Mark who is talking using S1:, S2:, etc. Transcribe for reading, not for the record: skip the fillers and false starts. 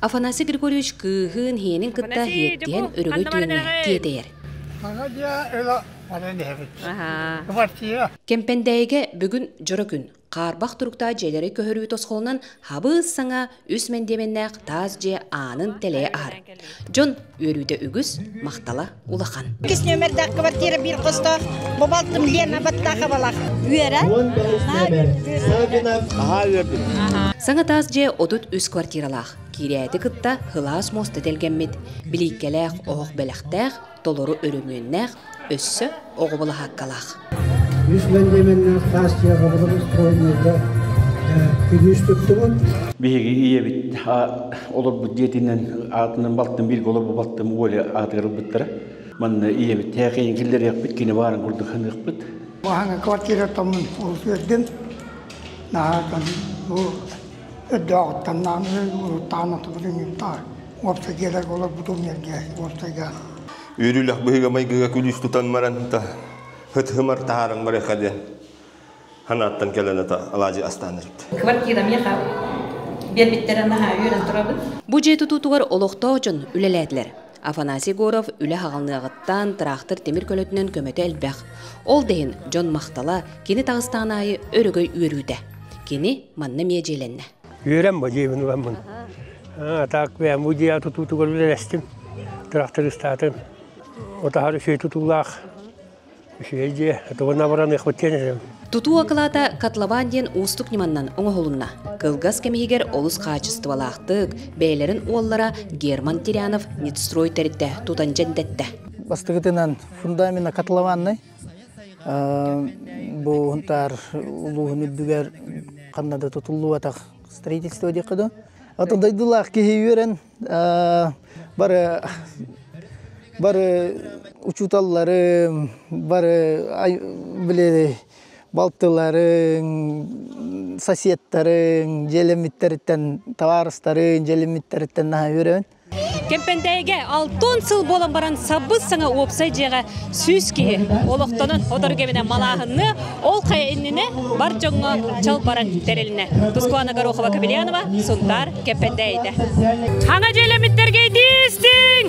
S1: Афанасий Григорьевич кыыһын иһиэнин кытта иэттиһэн өрөгөй түгэҥҥэ тиэтэйэр. Кэмпэндээйигэ бүгүн дьоро күн. Хаарбах туруктаах дьиэлэри көһөрүү тосхолунан хабыс-саҥа үс мэндиэмэннээх таас дьиэ аанын тэлэйэ аһар. Дьон үөрүүтэ үгүс, махтала улахан.
S2: Иккис нүөмэрдээх квартира биир хостоох бу балтым Лена Баттаховалаах үөрэ.
S3: Наһаа үөрдүм.
S1: Саҥа таас дьиэ 33 квартиралаах. Киирээти кытта сылаас муоста тэлгэммит, билииккэлээх оһох бэлэхтээх, толору өрөмүөннээх, өссө оҕо былаһааккалаах.
S4: Үс мэндиэмэннээх таас дьиэҕэ благоустроеннайга күлүүс туттубут.
S3: Биһиги ийэбит олорбут дьиэтинэн аатынан балтым бииргэ олорбут балтым Оля аатыгар ылбыттара. Манна ийэбит тээкэйин киллэриэхпит, кини баарын курдук саныахпыт.
S4: Баһаҥа квартираттаммын олус үөрдүм. Наһаа бу өрдөөҕүттэн уруттаан отубутун уопсай дьиэлэргэ олорбутум уопсайга.
S5: Үөрүүлэх быһыыга-майгыга күлүүс тутан баран хыт-хымар таһааран барыахха диэн ханааттан кэлэн ата алаадьы астаан эбит.
S6: Квартира миэхэ биэрбиттэрэ наһаа үөрэн турабын.
S1: Бу дьиэ тутуутугар олохтоох дьон үлэлээтилэр. Афанасий Егоров үлэ хаҕылныаҕыттан тыраахтыр тимир көлөтүнэн көмөтө элбэх. Ол да иһин дьон махтала кини таҕыстаҕын аайы өрөгөй үөрүүтэ. Кини манна эмиэ дьиэлэннэ.
S7: Үөрэн бу дьиэбин ыламмын. Так бэйэм бу дьиэ тутуутугар үлэлэстим. Тырахтарыыстаатым. Отаһар үчүгэй тутуулаах үчүгэй дьиэ. Тугунна баран ыахпыт диэн этим.
S1: Тутуу акылаата котлован диэн уустук ньыманнан оҥоһулунна. Кылгас кэм иһигэр олус хаачыстыбалаахтык, бэйэлэрин уоллара Герман Терянов Нитстрой тэрилтэ тутан дьэндэттэ.
S8: Бастакытынан фундамена котлованный. Бу Сунтаар улууһун үрдүгэр ханна да тутуллубатах строительство диэххэ дуу. Ото дойдулаах киһи үөрэн бары бары учууталларым, бары били балтыларыҥ, соседтарыҥ, дьиэлэммиттэриттэн, табаарыстарыҥ дьиэлэммиттэриттэн наһаа үөрэбин.
S1: Кэмпэндээйигэ алтон сыл буолан баран сабыс саҥа уопсай дьиэҕэ 100 киһи олохтонон отор кэминэ малааһынны ол хайа иннинэ бар дьоҥҥо чалбаран тэрилинэ. Тускуана Горохова-Кобельянова, Сунтаар, Кэмпэндээйитэ. Хаҥа дьиэлэммиттэргэ итиистиҥ!